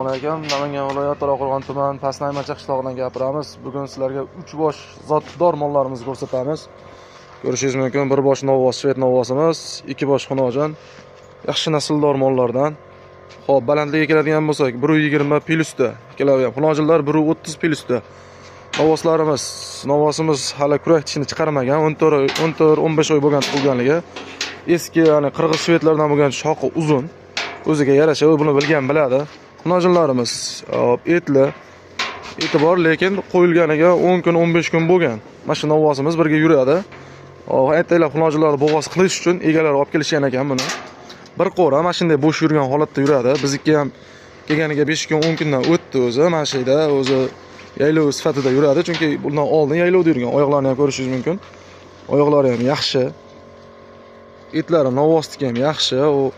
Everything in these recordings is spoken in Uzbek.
Alaykum. Namangan viloyati To'raqo'rg'on tuman Pastnaymacha qishlog'idan gapiramiz. Bugun sizlarga 3 bosh zotdor mollarimizni ko'rsatamiz. Ko'rishingiz mumkin, bir bosh novvos, shved novvosimiz, 2 bosh xunojon. Yaxshi nasldor mollardan. Xo'p, balandligiga keladigan bo'lsak, 1.20 plusda. Ikkalovi ham xunojonlar 1.30 plusda. Novvoslarimiz, novvosimiz hali kurak tishini chiqarmagan, 14-15 oy bo'lgan tug'ilganligi. Eski, ya'ni qirg'iz shvedlardan bo'lgan shoxi uzun. O'ziga yarasha, u buni bilgan biladi. Xunojonlarimiz etli, eti bor, lekin qo'yilganiga 10 kun, 15 kun bo'lgan. Mana shu novvosimiz birga yuradi. Ertalab xunojonlarni bo'g'oz qilish uchun egalari olib kelishgan ekan buni. Bir qo'ra mana shunday bo'sh yurgan holatda yuradi. Bizniki ham kelganiga 5 kun, 10 kundan o'tdi o'zi. Mana shu yerda o'zi yaylov sifatida yuradi, chunki bundan oldin yaylovda yurgan. Oyoqlarini ham ko'rishingiz mumkin. Oyoqlari ham yaxshi. Etlari novvosniki ham yaxshi. U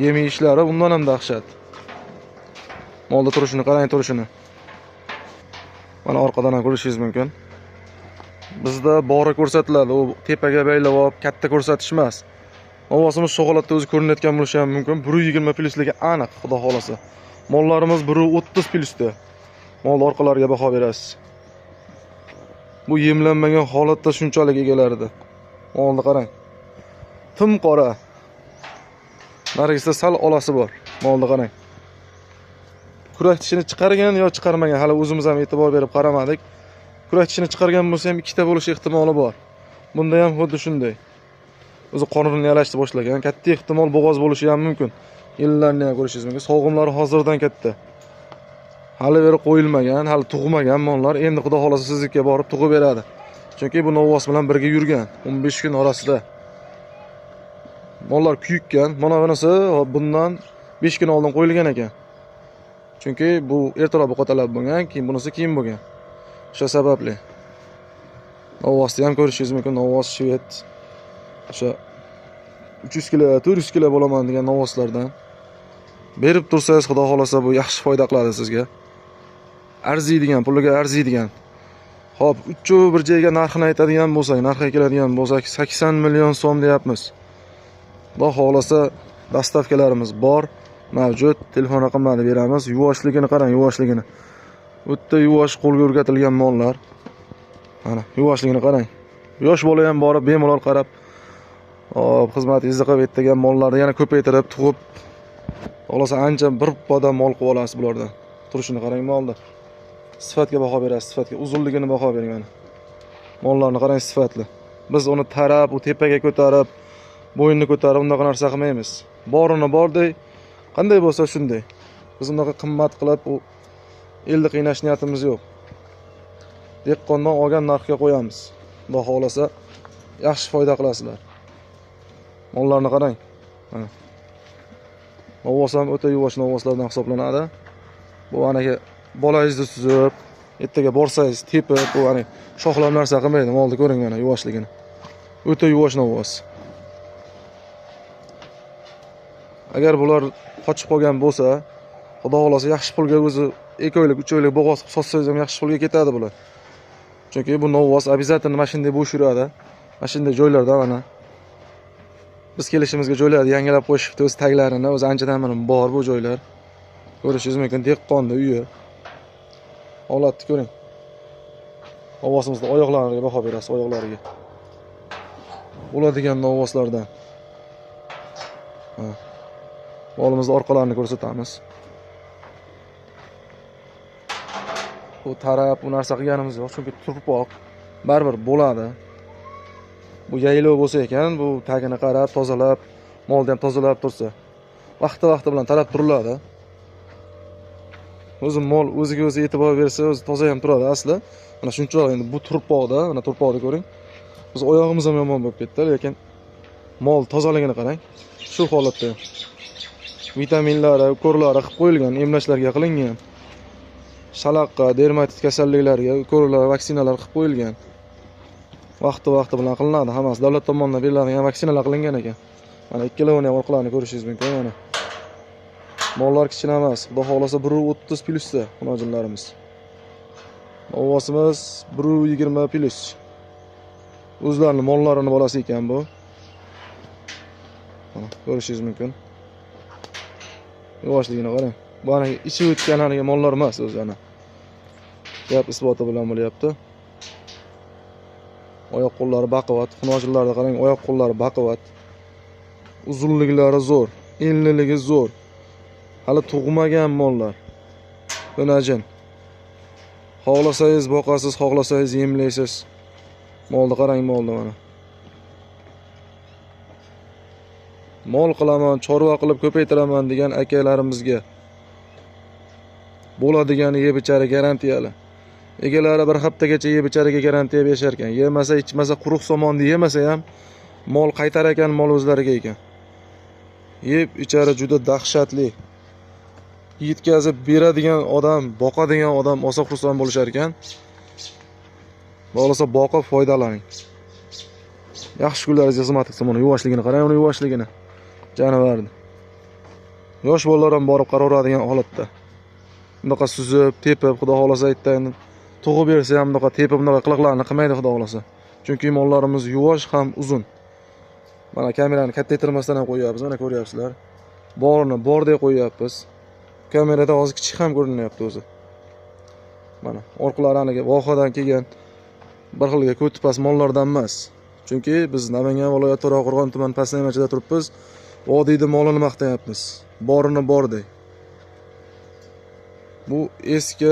yemi ishlari undan ham dahshat. Molda turishini qarang, turishini. Mana orqadan ham ko'rishingiz mumkin. Bizda bori ko'rsatiladi, u tepaga baylab olib katta ko'rsatish emas. Novvosimiz shu holatda o'zi ko'rinayotgan bo'lishi ham mumkin. 1.20 plusligi aniq, xudo xolasa. Mollarimiz 1.30 plusda. Mol orqalariga baho berasiz. Bu yemlanmagan holatda shunchalik egalarida. Molni qarang. Tim qora. Narigisida sal olasi bor. Molni qarang. Kurak tishini chiqargan yo chiqarmagan, hali o'zimiz ham e'tibor berib qaramadik. Kurak tishini chiqargan bo'lsa ham ikkita bo'lishi ehtimoli bor. Bunda ham xuddi shunday. O'zi qornini yalashni boshlagan, katta ehtimol bo'g'oz bo'lishi ham mumkin. Yillarni ham ko'rishingiz mumkin. Sog'imlari hozirdan katta. Hali beri qo'yilmagan, hali tug'magan mollar endi xudo xolasa siznikiga borib tug'ib beradi. Chunki bu novvos bilan birga yurgan 15 kun orasida. Mollar kuyikkan. Mana bunisi bundan 5 kun oldin qo'yilgan ekan. Chunki bu ertaroq buqatalab bo'lgan, keyin bunisi keyin bo'lgan. O'sha sababli. Novvosni ham ko'rishingiz mumkin. Novvos shved. O'sha 300 kilo, 400 kilo bo'laman degan novvoslardan. Berib tursangiz, xudo xolasa bu yaxshi foyda qiladi sizga. Arziydigan, puliga arziydigan. Xo'p, 3 bir joyga narxini aytadigan bo'lsak, narxiga keladigan bo'lsak 80 million so'm deyapmiz. Xudo xolasa dastavkalarimiz bor, mavjud. Telefon raqamlarini beramiz. Yuvoshligini qarang, yuvoshligini. O'ta yuvosh, qo'lga o'rgatilgan mollar. Mana, yuvoshligini qarang. Yosh bola ham borib bemalol qarab, hop, xizmatingizni qilib etgan mollarni yana ko'paytirib, tug'ib, xolasa ancha bir poda mol qilib olasiz bulardan. Turishini qarang molni. Sifatga baho berasiz, sifatga, uzunligini baho bering mana. Mollarni qarang, sifatli. Biz uni tarab, u tepaga ko'tarib, bo'ynini ko'tarib unaqa narsa qilmaymiz. Borini borday, qanday bo'lsa shunday. Biz unaqa qimmat qilib u elni qiynash niyatimiz yo'q. Dehqondan olgan narxga qo'yamiz. Xudo xolasa yaxshi foyda qilasizlar. Mollarni qarang. Mana. Novvos ham o'ta yuvosh novvoslardan hisoblanadi. Bu anaqa bolangizni suzib, ertaga borsangiz tepib, bu ana shoxlab narsa qilmaydi. Molni ko'ring mana yuvoshligini. O'ta yuvosh novvos. Agar bular qochib qolgan bo'lsa, xudo xolasa yaxshi pulga o'zi 2 oylik, 3 oylik bo'g'oz qilib sotsangiz ham yaxshi pulga ketadi bular. Chunki bu novvos обязательно mana shunday bo'sh yuradi. Mana shunday joylarda mana. Biz kelishimizga joylarni yangilab qo'yishibdi, o'z taglarini, o'zi anchadan mana bor bu joylar. Ko'rishingiz mumkin, dehqonni uyi. Holatni ko'ring. Novvosimizni oyoqlariga baho berasiz, oyoqlariga. Bo'ladigan novvoslardan. Ha. Molimizni orqalarini ko'rsatamiz. Bu taraf, bu narsa qilganimiz yo'q, chunki turpoq baribir bo'ladi. Bu yaylov bo'lsa ekan, bu tagini qarab, tozalab, molni ham tozalab tursa, vaqti-vaqti bilan tarab turiladi. O'zi mol o'ziga o'zi e'tibor bersa, o'zi toza ham turadi asli. Mana shunchalik endi bu turpoqda, mana turpoqni ko'ring. Biz oyog'imiz ham yomon bo'lib ketdi, lekin mol tozaligini qarang. Shu holatda vitaminlari, ukollari qilib qo'yilgan, emlashlarga qilingan. Shalaqqa, dermatit kasalliklariga ukollar, vaksinalar qilib qo'yilgan. Vaqti-vaqti bilan qilinadi hammasi. Davlat tomonidan beriladigan vaksinalar qilingan ekan. Mana ikkalovini ham orqalarini ko'rishingiz mumkin mana. Mollar kichkina emas. Xudo xolasa 1.30 plusda xunojonlarimiz. Novvosimiz 1.20 plus. O'zlarining mollarini bolasi ekan bu. Mana ko'rishingiz mumkin. Yuvoshligini qarang. Bu ana ichib o'tgan haligi mollar emas o'zi ana. Gap isboti bilan bo'lyapti. Oyoq qo'llari baquvvat, xunojinlarda qarang, oyoq qo'llari baquvvat. Uzunliklari zo'r, enliligi zo'r. Hali tug'magan mollar. Xunojin. Xohlasangiz boqasiz, xohlasangiz yemlaysiz. Molni qarang, molni mana. Mol qilaman, chorva qilib ko'paytiraman degan akalarimizga bo'ladigan yeb ichari garantiyali. Egalari bir haftagacha yeb ichariga garantiya berishar ekan. Yemasa, ichmasa, quruq somonni yemasa ham mol qaytar ekan, mol o'zlariga ekan. Yeb ichari juda dahshatli. Yetkazib beradigan odam, boqadigan odam olsa xursand bo'lishar ekan. Bo'lsa boqib foydalaning. Yaxshi kunlaringizga xizmat qilsin. Buni yuvoshligini qarang, uni yuvoshligini. Jonivorni. Yosh bolalar ham borib qaraveradigan holatda. Bunaqa suzib, tepib, xudo xolasa aytdi, tug'ib bersa ham bunaqa tepib, bunaqa qiliqlarni qilmaydi xudo xolasa. Chunki mollarimiz yuvosh ham uzun. Mana kamerani kattaytirmasdan ham qo'yapmiz, mana ko'ryapsizlar. Borini bordek qo'yapmiz. Kamerada hozir kichik ham ko'rinyapti o'zi. Mana orqalari aniga vohadan kelgan bir xilga ko'tipas mollardan emas. Chunki biz Namangan viloyati To'raqo'rg'on tuman Pastnaymachada turibmiz. Vodiyni molini maqtayapmiz. Borini bordek. Bu eski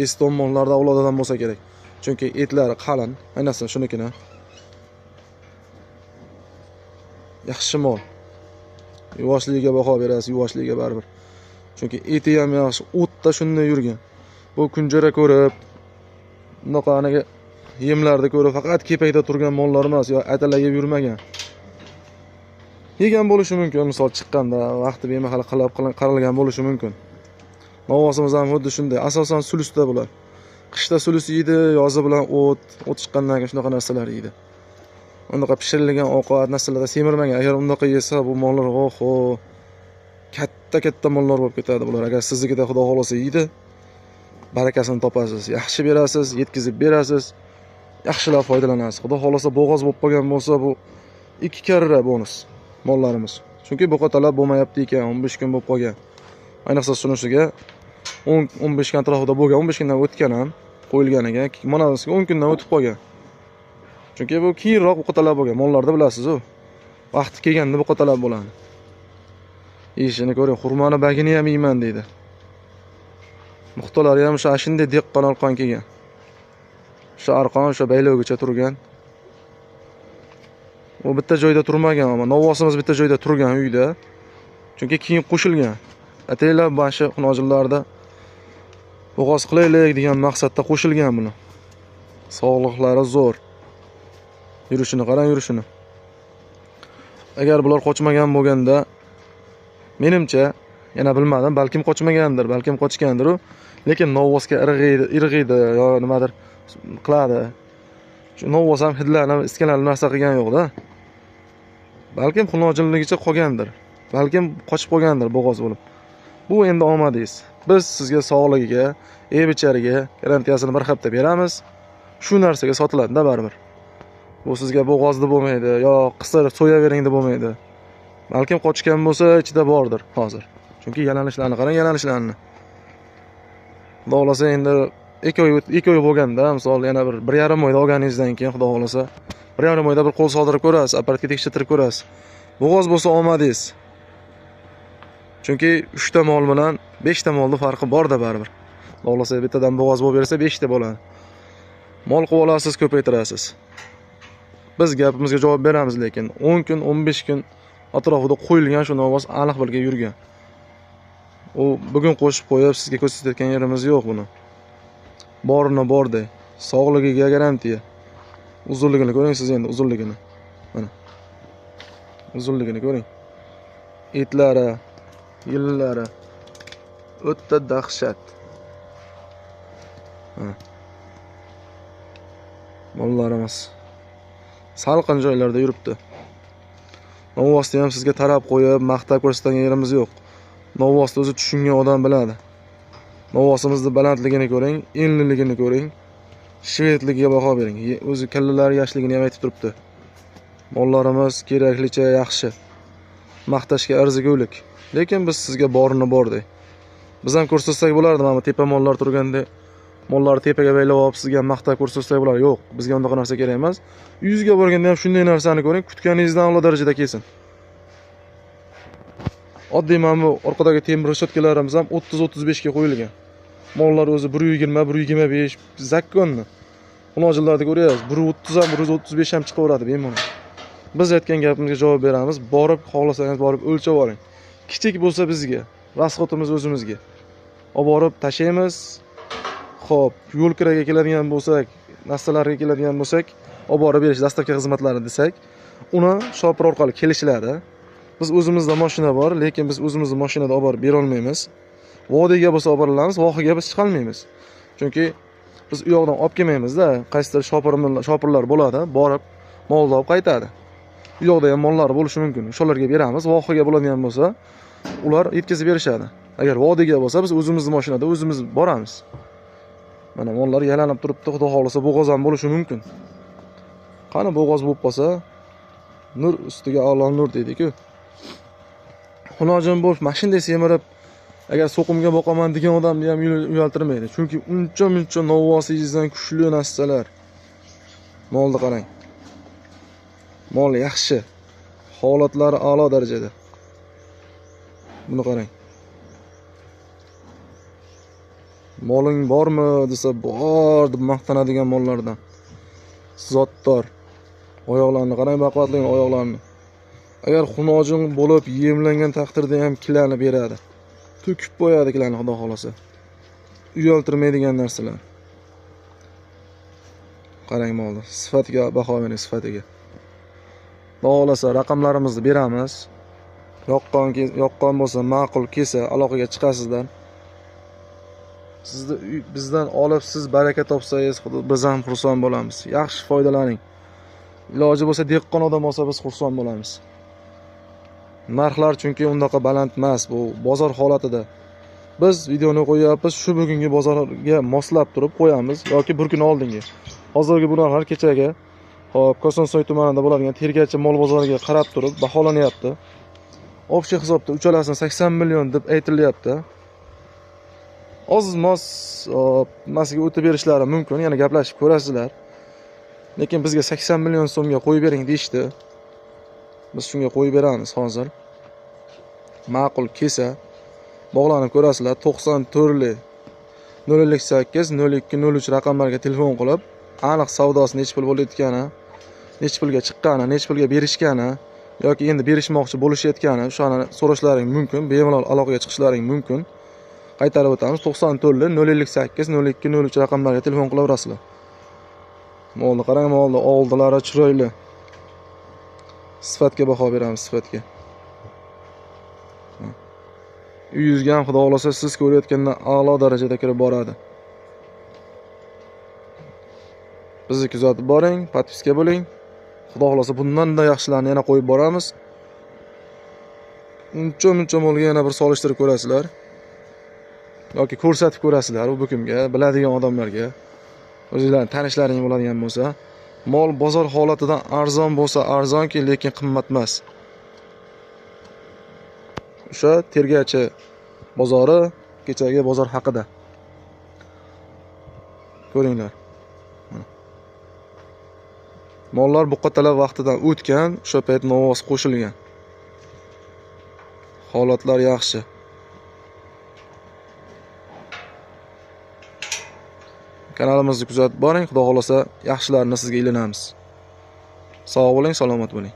eston mollarida avlodidan bo'lsa kerak. Chunki etlari qalin, ayniqsa shunikini. Yaxshi mol. Yuvoshligiga baho berasiz, yuvoshligiga baribir. Chunki eti ham yaxshi, o'tda shunday yurgan. Bu kunjara ko'rib, bunaqa anaga yemlarni ko'rib faqat kepakda turgan mollar emas, yo atala yeb yurmagan. Yegan bo'lishi mumkin, misol chiqqanda vaqti bemahal qilib qaralgan bo'lishi mumkin. Novvosimiz ham xuddi shunday, asosan sulusda bular. Qishda sulus yeydi, yozi bilan o't, o't chiqqandan keyin shunaqa narsalar yeydi. Unaqa pishirilgan ovqat narsalarda semirmagan. Agar undaqa yesa bu mollar oho, katta-katta mollar bo'lib ketadi bular. Agar siznikida xudo xolasa yeydi, barakasini topasiz, yaxshi berasiz, yetkazib berasiz, yaxshilab foydalanasiz. Xudo xolasa bo'g'oz bo'lib qolgan bo'lsa bu 2 karra bonus mollarimiz. Chunki buqa talab bo'lmayapti ekan, 15 kun bo'lib qolgan. Ayniqsa shunisiga 10-15 kun atrofida bo'lgan, 15 kundan o'tgan ham qo'yilganiga, mana bunisiga 10 kundan o'tib qolgan. Chunki bu keyinroq buqa talab bo'lgan. Mollarda bilasiz-u, vaqti kelganda buqa talab bo'ladi. Yeyishini ko'ring, xurmoni bagini ham yeyman deydi. Muxtalari ham o'sha shunday deqqon arqon kelgan. O'sha arqon o'sha baylovgacha turgan. U bitta joyda turmagan, ammo novvosimiz bitta joyda turgan uyda. Chunki keyin qo'shilgan. Ataylab mana shu xunojinlarda bo'g'oz qilaylik degan maqsadda qo'shilgan buni. Sog'liqlari zo'r. Yurishini qarang, yurishini. Agar bular qochmagan bo'lganda, menimcha, yana bilmadim, balkim qochmagandir, balkim qochgandir u, lekin novvosga irg'iydi yo nimadir qiladi. Shu novvos ham hidlanib, iskanlanib narsa qilgan yo'q-da. Balkim xunojinligicha qolgandir. Balkim qochib qolgandir bo'g'oz bo'lib. Bu endi omadingiz. Biz sizga sog'ligiga, yeb ichariga garantiyasini bir hafta beramiz. Shu narsaga sotiladi-da baribir. Bu sizga bo'g'ozni bo'lmaydi, yo qisir so'yavering deb bo'lmaydi. Balkim qochgan bo'lsa ichida bordir hozir. Chunki yalanishlarni qarang, yalanishlarni. Xudo xolasa endi 2 oy bo'lganda, misol yana bir 1,5 oyda olganingizdan keyin xudo xolasa 1,5 oyda bir qo'l soldirib ko'rasiz, apparatga tekshirtirib ko'rasiz. Bo'g'oz bo'lsa omadingiz. Chunki 3 ta mol bilan 5 ta molning farqi bor-da baribir. Xudo xolasa bittadan bo'g'oz bo'lib bersa 5 ta bo'ladi. Mol qilib olasiz, ko'paytirasiz. Biz gapimizga javob beramiz, lekin 10 kun, 15 kun atrofida qo'yilgan shu novvos aniq birga yurgan. U bugun qo'shib qo'yib sizga ko'rsatayotgan yerimiz yo'q buni. Borini bordi. Sog'ligiga garantiya. Uzunligini ko'ring siz endi, uzunligini. Mana. Uzunligini ko'ring. Etlari, yillari o'ta dahshat. Mana. Mollarimiz salqin joylarda yuribdi. Novvosni ham sizga tarab qo'yib, maqtab ko'rsatgan yerimiz yo'q. Novvosni o'zi tushungan odam biladi. Novvosimizni balandligini ko'ring, enliligini ko'ring, shvedligiga baho bering. O'zi kallalari yoshligini ham aytib turibdi. Mollarimiz keraklicha yaxshi. Maqtashga arzigulik. Lekin biz sizga borini bordik. Biz ham ko'rsatsak bo'lardi, mana bu tepa mollar turganda mollarni tepaga baylab olib sizga maqtab ko'rsatsak bo'lar. Yo'q, bizga undaqa narsa kerak emas. Uyingizga borganda ham shunday narsani ko'ring, kutganingizdan a'lo darajada kelsin. Oddiy mana bu orqadagi temir reshotkalarimiz ham 30-35 ga qo'yilgan. Mollar o'zi 120, 125 zakonni. Xunojinlarni ko'ryapsiz, 130 ham, 135 ham chiqaveradi bemalol. Biz aytgan gapimizga javob beramiz. Borib, xohlasangiz borib o'lchab oling. Kichik bo'lsa bizga, rasxotimiz o'zimizga. Olib borib tashlaymiz. Xo'p, yo'l kiraga keladigan bo'lsak, narsalarga keladigan bo'lsak, olib borib berish dastavka xizmatlari desak, uni shopir orqali kelishiladi. Biz o'zimizda mashina bor, lekin biz o'zimizni mashinada olib borib bera olmaymiz. Vodiyga bo'lsa olib boramiz, vohiga biz chiqa olmaymiz. Chunki biz u yoqdan olib kelmaymizda, qaysidir shopirlar bo'ladi, borib molni olib qaytadi. U yoqda ham mollar bo'lishi mumkin. O'shalarga beramiz. Vohiga bo'ladigan bo'lsa, ular yetkazib berishadi. Agar vodiyga bo'lsa, biz o'zimizni mashinada o'zimiz boramiz. Mana mollar yalanib turibdi, xudo xohlasa bo'g'oz ham bo'lishi mumkin. Qani bo'g'oz bo'lib qolsa, nur ustiga a'lo nur deydi-ku. Xunojin bo'lib, mashinday semirib, agar so'qimga boqaman degan odamni ham uyaltirmaydi. Chunki uncha-muncha novvosingizdan kuchli narsalar. Molni qarang. Mol yaxshi. Holatlari a'lo darajada. Buni qarang. Moling bormi desa, bor deb maqtanadigan mollardan. Zotdor. Oyoqlarini qarang, baquvvatli oyoqlarini. Agar xunojin bo'lib yemlangan taqdirda ham kilani beradi. To'kib qo'yadi kilani, xudo xolasa. Uyaltirmaydigan narsalar. Qarang molni, sifatiga baho bering, sifatiga. Xudo xolasa raqamlarimizni beramiz. Yoqqan bo'lsa, ma'qul kelsa aloqaga chiqasizlar. Sizni bizdan olib siz baraka topsangiz, biz ham xursand bo'lamiz. Yaxshi foydalaning. Iloji bo'lsa dehqon odam olsa biz xursand bo'lamiz. Narxlar chunki undaqa baland emas, bu bozor holatida. Biz videoni qo'yapmiz, shu bugungi bozorga moslab turib qo'yamiz yoki bir kun oldingi. Hozirgi bu narxlar kechagi, hop, Kosonsoy tumanida bo'ladigan Tergachi mol bozoriga qarab turib baholanyapti. Общий hisobda uchalasini 80 million deb aytilyapti. Oz-moz nimasiga o'tib berishlari mumkin, yana gaplashib ko'rasizlar. Lekin bizga 80 million so'mga qo'yib bering deyishdi. Biz shunga qo'yib beramiz hozir. Ma'qul kelsa bog'lanib ko'rasizlar. 94 058 02 03 raqamlarga telefon qilib, aniq savdosi necha pul bo'layotgani, necha pulga chiqqani, necha pulga berishgani yoki endi berishmoqchi bo'lishayotgani, o'shani so'rashlaring mumkin, bemalol aloqaga chiqishlaring mumkin. Qaytarib o'tamiz, 94 058 02 03 raqamlarga telefon qilaverasizlar. Molni qarang, molni oldilari chiroyli. Sifatga baho beramiz, sifatga. Uyingizga ham xudo xolasa siz ko'rayotgandan a'lo darajada kirib boradi. Bizni kuzatib boring, podpiska bo'ling. Xudo xolasa bundan-da yaxshilarini yana qo'yib boramiz. Uncha-muncha molga yana bir solishtirib ko'rasizlar. Yoki ko'rsatib ko'rasizlar u bukunga, biladigan odamlarga. O'zingizlarning tanishlaring bo'ladigan bo'lsa, mol bozor holatidan arzon bo'lsa arzonki, lekin qimmat emas. O'sha Tergachi bozori, kechagi bozor haqida. Ko'ringlar. Mollar buqatalab vaqtidan o'tgan, o'sha payt novvos qo'shilgan. Holatlar yaxshi. Kanalimizni kuzatib boring, xudo xolasa yaxshilarini sizga ilinamiz. Sog' bo'ling, salomat bo'ling.